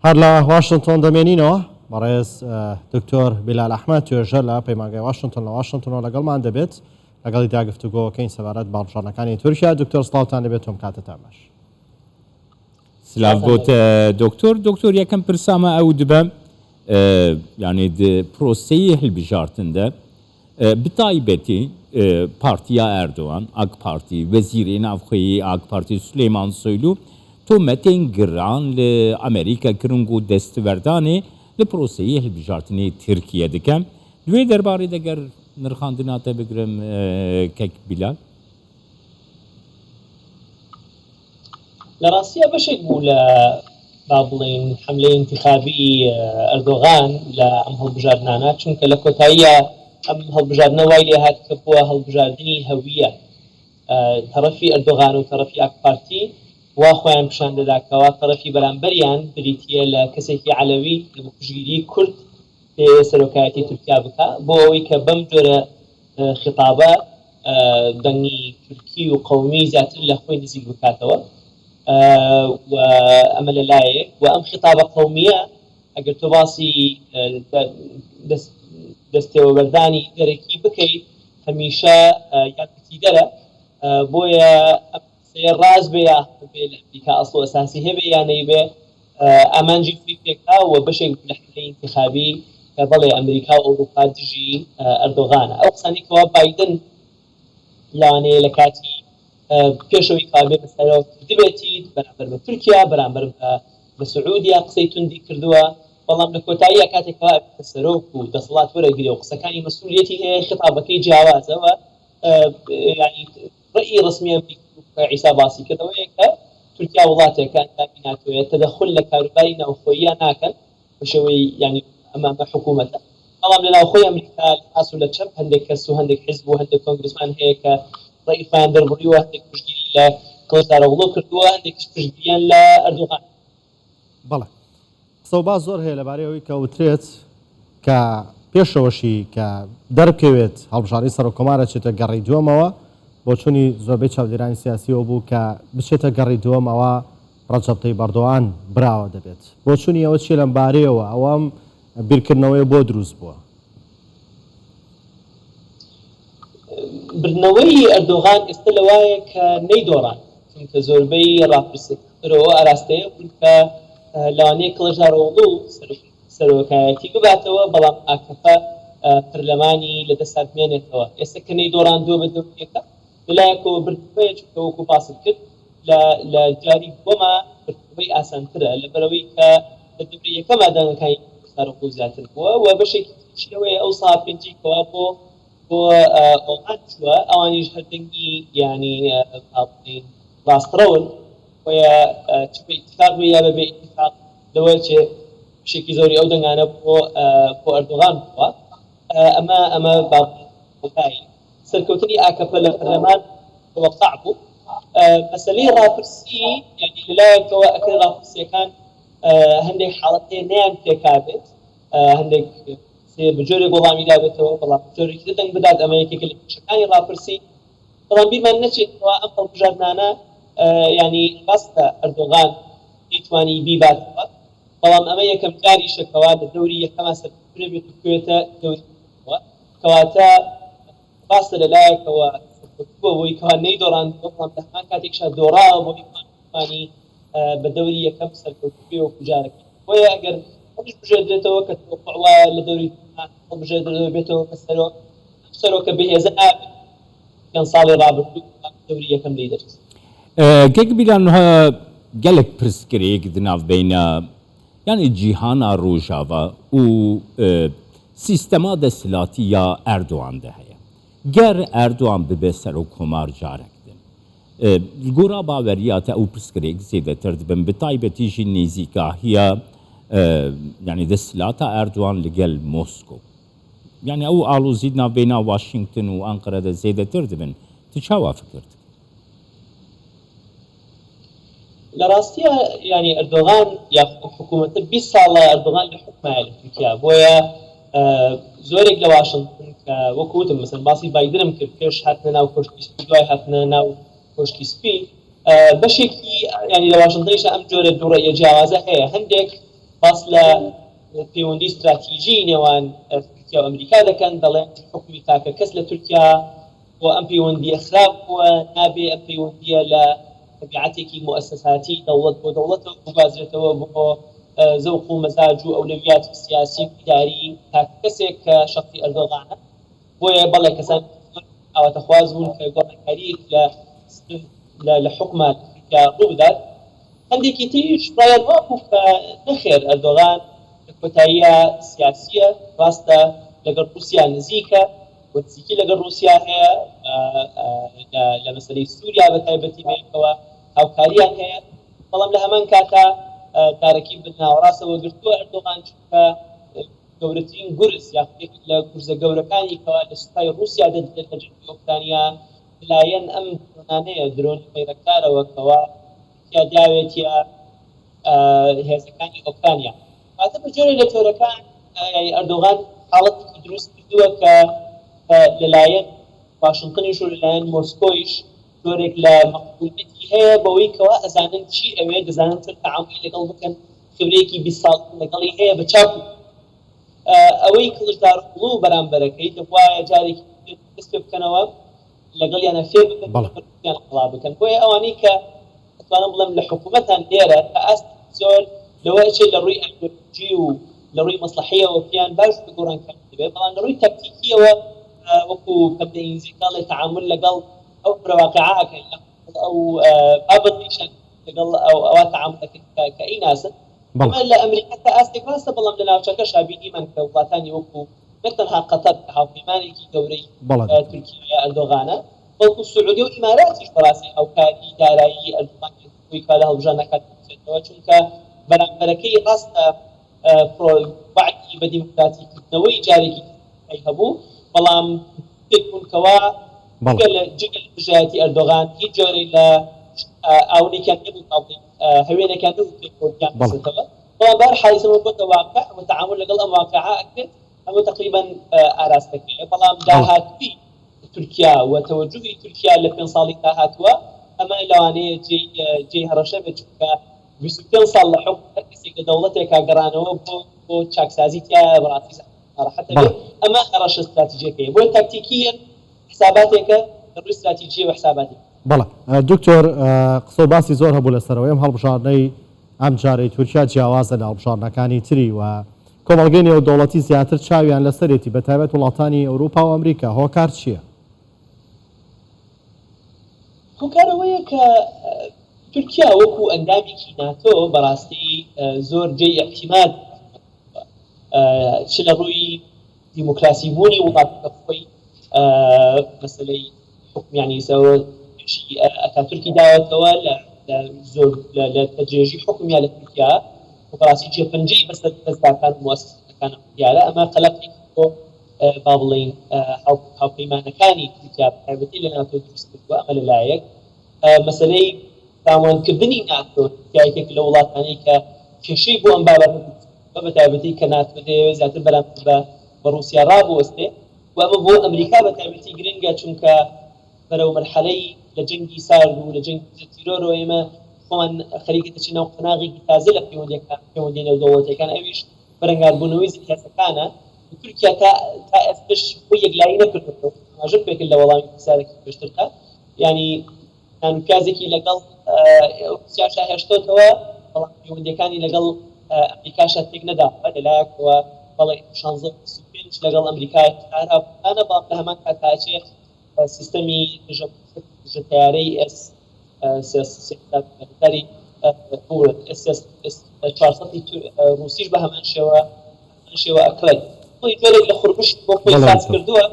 هەر لە واشنتۆن دەمێنینەوە، بەڕێز دکتۆر بیلال ئەحمەد توێژەر لە پەیمانگای واشنتۆن لە واشنتۆنەوە لەگەڵمان دەبێت، لەگەڵیدا گفتوگۆکەین سەبارەت بە هەڵبژاردنەکانی تورکیا. دکتۆر سڵاوتان لێبێت و ئەم کاتەتان باش. سلاڤ بۆت دکتۆر. دکتۆر یەکەم پرسامە ئەو دبە یعنی پرۆسەی هەلبژارتن دە بتایبەتی پارتیا ئەردۆغان، ئاک پارتی، وەزیرێ ناوخۆیی ئاک پارتی سولەیمان سۆیلو تۆمەتێن گران لە ئەمریکا کرن و دەستوەردانێ لە پرۆسەی هەلبژارتنێ ترکیە دکە. دوێ دەربارەی دەگەر نرخاندنا تە بگرم کەک بیلال. لە ڕاستیا بەشێک بوو لە با بڵێین حەملەی ئینتیخابی ئەردۆغان لە ئەم هەڵبژاردنانە، چونکە لە کۆتاییا ئەم هەڵبژاردنە وای لێهات کە بووە هەڵبژاردنی هەویە. تەڕەفی ئەردۆغان و تەڕەفی ئاکپارتی وا خۆیان پیشان دەدا کەوا تەڕەفی بەرامبەریان بریتییە لە کەسێکی عەلەوی کە بە پشتگیریی کورد دەیەوێ سەرۆکایەتی تورکیا بکا، بۆ ئەوەی کە بەم جۆرە خیتابە دەنگی تورکی و قەومی زیاتر لە خۆی نزیک بکاتەوە و ئەمە لە لایەک و ئەم خیتابە قەومییە ئەگەر تۆ باسی دەستێوەبەردانی دەرەکی بکەیت هەمیشە یارمەتیدەرە بۆیە ئەم قسەیە ڕاست بێ یا بێ لە ئەمریکا ئەسڵ و ئەساسی هەبێ یا نەیبێ ئامانجی خۆی پێکا و بەشێک بوو لە حەملەی ئینتیخابی کە بەڵێ ئەمریکا و ئەوروپا دژی ئەردۆغانە. ئەو قسانەی کەوا بایدن لەوانەیە لە کاتی پێشەوەی کەوا بێتە سەرۆک کردبێتی بەرامبەر بە تورکیا، بەرامبەر بە سعودیا قسەی توندی کردووە، بەڵام لە کۆتاییا کاتێک کەوا ئەبێتە سەرۆک و دەسەڵات وەرەگرێ و قسەکانی مەسئولیەتی هەیە خیتابەکەی جیاوازە و یانی ڕەئی ڕەسمی ئەمریکی کە عیسا باسی کرد ئەوەیە کە تورکیا وڵاتێکە ئەندامی ناتۆیە تەدەخول لە کاروباری ناوخۆییا ناکەن بە شێوەی یانی ئەمە ئەمە حکوومەتە بەڵام لە ناوخۆی ئەمریکا لە ڕاست و لە چەپ هەندێک کەس و هەندێک حیزب و هەندێک کۆنگرسمان هەیە کە ڕەئی خۆیان دەربڕیوە هەندێک پشتگیری لە کڵچدارئۆغڵۆ کردووە هەندێکیش پشتگیریان لە ئەردۆغان بەڵێ قسە و باس زۆر هەیە لەبارەی ئەوەی کە وترێت کە پێشەوەشی کە دەربکەوێت هەڵبژاردنی سەرۆک کۆمار ئەچێتە گەڕی دووەمەوە، بۆچوونی زۆربەی چاودێرانی سیاسی ئەوە بوو کە بچێتە گەڕی دووەم ئەوا ڕەجەب تەیب ئەردۆغان براوە دەبێت. بۆچوونی ئێوە چییە لەم بارەیەوە؟ ئەوە ئەم بیرکردنەوەیە بۆ دروست بووە؟ بردنەوەی ئەردۆغان ئێستا لەوایە کە نەیدۆڕاند، چونکە زۆربەی ڕاپرسیەکان بەرەو ئەو ئاراستەیە بوون کە لەوانەیە کڵچدارئۆغڵو سەرۆکایەتی بباتەوە، بەڵام ئاکەپە پەرلەمانی لەدەستا بمێنێتەوە. ئێستا کە نەیدۆڕاندووە بە دەوری یەکەم، لەلایەکەوە بردنەوەیە، چونکە وەکو باست کرد لە جاری دووەما بردنەوەی ئاسانترە، لەبەرئەوەی کە لە دەورەی یەکەما دەنگەکانی کڵچدارئۆغڵو زیاتر بووە و بەشێکی تریش لەوەیە ئەو سا پێنجەی کەوا بۆ بۆ ئۆغان چووە ئەوانیش هەر دەنگی یانی با بڵێین ڕاستڕەون بۆیە چ بە ئیتیفاق بێ یا بەبێ ئیتیفاق لەوە چێ بەشێکی زۆری ئەو دەنگانە بۆ بۆ ئەردۆغان بووە ئەمە ئەمە با بڵێین سەرکەوتنی ئاکەپە لە پەرلەمان تەوەقع بوو مەسەلەی ڕاپرسی یانی لەلایەکەوە ئەکرێ ڕاپرسیەکان هەندێک حاڵەت هەیە نەیان پێکابێت هەندێک بە جۆرێک وەڵامی دابێتەوە، بەڵام بە جۆرێکی تر دەنگ بدات، ئەمە یەکێکە لە کێشەکانی ڕاپرسی. بەڵام بیرمان نەچێت کەوا ئەم هەڵبژاردنانە یانی ڕاستە ئەردۆغان نەیتوانی بیباتەوە، بەڵام ئەمە یەکەم جاریشە کەوا لە دەوری یەکەما سەرکەوتوو نەبێت و بکەوێتە دەوری دووەمەوە. کەواتە ڕاستە لە لایەکەوە سەرکەوتووە بۆی کەوا نەیدۆڕاندووە، بەڵام لە هەمان کاتێکیشا دۆڕاوە بۆی کەوا نەیتوانی بە دەوری یەکەم سەرکەوتوو بێ وەکو جارەکەی تر. بۆیە ئەگەر هەڵیشبژێردرێتەوە کە تەوەقوع وایە لە دەوری دووەما هەڵبژێردرێتەوە بێتەوە بە سەرۆک، ئەم سەرۆکە بەهێزە نابێت پێنج ساڵی ڕابردوو کە دەوری یەکەم لێی دەرچوو. کاک بیلال نها گەلەک پرسگرێک di navbeyna yanî cîhana Rojava û sîstema desthilatî ya Erdogan de heye. Ger Erdogan bibe serokkomar carek din Li gora baweriya te ew pirsgirêk zêdetir dibin, bi taybetî jî nêzîkahiya yanî desthilata Erdogan li gel Moskow. Yanî ew alozî di navbeyna Washington û Enqere de zêdetir dibin. Tu çawa fikir dikî? لە ڕاستیا یانی ئەردۆغان یاخود ئەم حکوومەتە 20 ساڵە ئەردۆغان لە حوکمایە لە تورکیا بۆیە زۆرێک لە واشنتن کە وەکو وتم مەسەن باسی بایدنم کرد پێش هاتنە ناو کۆشکی سپی دوای هاتنە ناو کۆشکی سپی بەشێکی ینی لە واشنتنیشە ئەم جۆرە دووڕەیە جیاوازە هەیە هەندێک. باس لە پەیوەندی ستراتیژی نێوان تورکیا و ئەمریکا دەکەن، دەڵێن حوکمی تاکە کەس لە تورکیا بۆ ئەم پەیوەندییە خراپ بووە، نابێ ئەم پەیوەندییە لە تەبیعەتێکی موئەسەساتی دەوڵەت بۆ دەوڵەتەوە بگوازرێتەوە بۆ زەوق و مەزاج و ئەولەویاتی سیاسی و ئیداری تاکە کەسێک کە شەخسی ئەردۆغانە. بۆیە بەڵێ کەسانێکی زۆر ئاواتەخواز بوون کە گۆڕانکارییەک لە لە حوکما لە تورکیا ڕوو بدات. هەندێکی تریش ڕایان وابوو کە نەخێر ئەردۆغان لە کۆتاییا سیاسییە، ڕاستە لەگەڵ ڕووسیا نزیکە و نزیکی لەگەڵ ڕووسیا هەیە لە مەسەلەی سووریا بە تایبەتی بەیەکەوە هاوکارییان هەیە، بەڵام لە هەمان کاتا دارەکەی بە ناوەڕاستەوە گرتووە ئەردۆغان چونکە گەورەترین گورز یاخود یەکێک لە گورزە گەورەکانی کەوا لە سوپای ڕووسیا دەدرێت لە جەنگی ئۆکرانیا لەلایەن ئەم درۆنانەیە، درۆنی بەیرەکتارەوە کەوا تورکیا داوێتیە هێزەکانی ئۆکرانیا. واتە بە جۆرێک لە جۆرەکان یانی ئەردۆغان حاڵەتێکی دروست کردووە کە لەلایەن واشنتنیش و لەلایەن مۆسکۆیش جۆرێک لە مەقبولیەتی هەیە بەوەی کەوا ئەزانن چی ئەوێ، دەزانن چۆن تەعامولی لەگەڵ بکەن، خبرەیەکی 20 ساڵ لەگەڵی هەیە بە چاک و ئەوەی کڵچدارئۆغڵو بەرامبەرەکەی دەبوایە جارێکی دەست پێ بکەنەوە لەگەڵیانە فێر ببن یان قڵا بکەن. بۆیە ئەوانەی کە ئەتوانم بڵێم لە حکوومەتان لێرە تا ئاستێکی زۆر لەوە ئەچێت لە ڕووی ئایدۆلۆژی و لە ڕووی مەسڵەحەیەوە پێیان باش بوو گۆڕانکاری هەبێت، بەڵام لە ڕووی تاکتیکییەوە وەکوو پەندە ئینگلیزییەکە ئەڵێ تەعامول لەگەڵ ئەو ئەمرە واقیعە ئەکەن یاخود ئەو با بڵێیشان لەگەڵ ئەوە تەعامول ئەکەن کە ئەیناسن. ئەمە لە ئەمریکا تا ئاستێک ڕاستە، بەڵام لە ناوچەکەشا بینیمان کە وڵاتانی وەکوو نەک تەنها قەتەر کە هاوپەیمانێکی گەورەی تورکیایە ئەردۆغانە، بەڵکو سعودیە و ئیماراتیش بەڕاستی هاوکاری دارایی ئەردۆغانیان کرد بۆی کە لە هەڵبژاردنەکان بچێتەوە، چونکە بەرامبەرەکەی ڕاستە پرۆ وەعدی بە دیموکراتی کردنەوەی جارێکی تری هەبوو، بەڵام گروپێک بوون کەوا جگە لە جگە لە دژایەتی ئەردۆغان هیچ جۆرێک لە ئاونێکیان نەبوو تا بڵێین هەوێنێکیان نەبوو پێکەوە بیانبەستێتەوە، بەڵام بەهەرحاڵ ئێستا ئەمە بۆتە واقع و تەعامول لەگەڵ ئەم واقعە ئەکرێت، ئەمە تەقریبەن ئاراستەکەیە، بەڵام داهاتووی تورکیا و تەوەجوهی تورکیا لە پێنج ساڵی داهاتووە، ئەمە لەوانەیە جێی جێی هەڕەشە بێت، چونکە 25 ساڵ لە حوکم هەر کەسێک لە دەوڵەتێکا گەڕانەوە بۆ بۆ چاکسازی تیایە بەڕاستی زەحمەت و ناڕەحەت ئەبێت، ئەمە هەڕەشە ستراتیجیەکەیە، بۆیە تاکتیکییەن حساباتێکە لە ڕووی ستراتیجییەوە حساباتێکی. بەڵێ دکتۆر قسە و باسی زۆر هەبوو لەسەرەوەی ئەم هەڵبژاردنەی ئەمجارەی تورکیا جیاوازە لە هەڵبژاردنەکانی تری و کۆمەڵگەی نێودەوڵەتی زیاتر چاویان لەسەرێتی بەتایبەت وڵاتانی ئەوروپا و ئەمریکا، هۆکار چییە؟ هۆکار ئەوەیە کە تورکیا وەکو ئەندامێکی ناتۆ بەڕاستی زۆر جێی ئیعتیماد چ لە ڕووی دیموکراسی بوونی وڵاتەکە خۆی مەسەلەی حوکم یانی ئێستا پێشی ئەتاتورکی داوەتەوە لە زۆر لە درێژی حوکم یا لە تورکیا و بەڕاستی جێپەنجەی بەسەر دەزگاکان و موئەسەسەکانەوە دیارە. ئەمە قەلەقێکی بۆ با بڵێین هاوپەیمانەکانی تورکیا بەتایبەتی لە ناتۆ دروست کردووە. ئەمە لە لایەک مەسەلەی فراوانکردنی ناتۆ، تورکیا یەکێک لە وڵاتانەی کە کێشەی بۆ ئەم بابەتە دروست کردووە، بەتایبەتی کە ناتۆ دەیەوێت زیاتر بەرامبەر بە ڕووسیا ڕابوەستێ و ئەمە بۆ ئەمریکا بە تایبەتی گرنگە، چونکە بەرەو مەرحەلەی لە جەنگی سارد و لە جەنگی دژە تیرۆرەوە ئێمە خۆمان خەریکە دەچینە ناو قۆناغێکی تازە لە پەیوەندییەکان، پەیوەندییە نێودەوڵەتییەکان، ئەویش بەرەنگاربوونەوەی زلهێزەکانە و تورکیا تا تا ئێستەش خۆی یەکلایی نەکردۆتەوە، ئاماژەم پێکرد لە وەڵامی پرسیارەکەی پێشتردا، یانی نان و پیازێکی لەگەڵ ڕووسیاشا هێشتۆتەوە، بەڵام پەیوەندییەکانی لەگەڵ ئەمریکاشا تێک نەداوە، لەلایەکەوە بەڵێ 16 و 25 لەگەڵ ئەمریکا هاوپەیمانە، بەڵام لە هەمان کاتا ئەچێ سیستەمی دژە دژە تەیارەی ئێس 300 ئێس 400 ڕووسیش بە هەمان شێوە شێوە ئەکڕێت. خۆی جۆرێک لە خورمشت بۆ خۆی ساز کردووە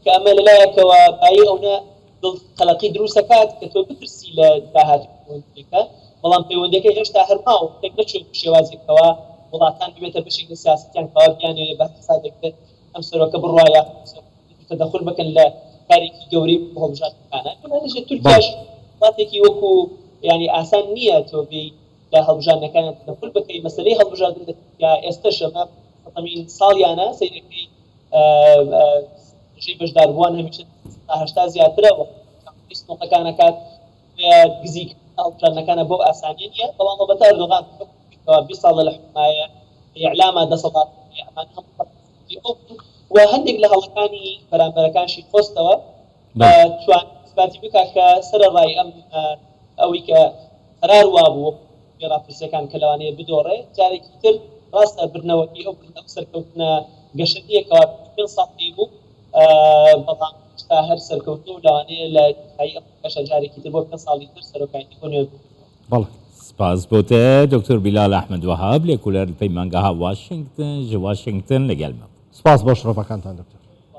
کە ئەمە لەلایەکەوە بایی ئەونە دڵ قەلەقی دروست ئەکات کە تۆ بترسی لە داهاتووی پەیوەندییەکە، بەڵام پەیوەندییەکە هێشتا هەر ماوە و تێک نەچووە بە شێوازێک کەوا وڵاتان ببێتە بەشێک لە سیاسەتیان کەوا بیانەوێ بە هەر حسابێک بێت ئەم سەرۆکە بڕوا یاخود ئەم سەرۆکە تەدەخول بکەن لە کارێکی گەورەی وەکو هەڵبژاردنەکانە. لەوانەشێ تورکیاش وڵاتێکی وەکو یانی ئاسان نییە تۆ بێی لە هەڵبژاردنەکانیان تەدەخول بکەی، مەسەلەی هەڵبژاردن لە تورکیا ئێستەش ئەمە سەدەمین ساڵیانە سەیرەکەی ڕێژەی بەشداربووان هەمیشە 80% زیاترە و سندوقەکان ئەکات گزی هەڵبژاردنەکانە بەو ئاسانیە نییە، بەڵام ئەڵبەتە ئەردۆغان کەوا 20 ساڵە لە حوکمایە. ئیعلاما دەسەڵات هەیە، ئەمانە هەموو خەڵکی ئەو بوون و هەندێک لە هەڵەکانی بەرامبەرەکانشی قۆستەوە، توانی ئیسپاتی بکات کە سەرەڕای ئەم ئەوەی کە قەرار وابوو وەکو ڕاپرسیەکان کە لەوانەیە بدۆڕێ جارێکی تر ڕاستە بردنەوەکەی ئەو ئەو سەرکەوتنە گەشە نییە کەوا پێنج ساڵ پێی بوو بەڵام هێشتا هەر سەرکەوتووە و لەوانەیە لە کۆتایی ئەم مانگەشا جارێکی تر بۆ پێنج ساڵی تر سەرۆکایەتی بۆ نوێ بکرێتەوە. بەڵێ. سپاس بۆ تە دکتۆر بیلال ئەحمەد وەهاب لێکولەر لە پەیمانگەها واشنگتن ژ واشنگتن لەگەل مە بوو. سپاس بۆ شرۆڤەکانتان دکتۆر.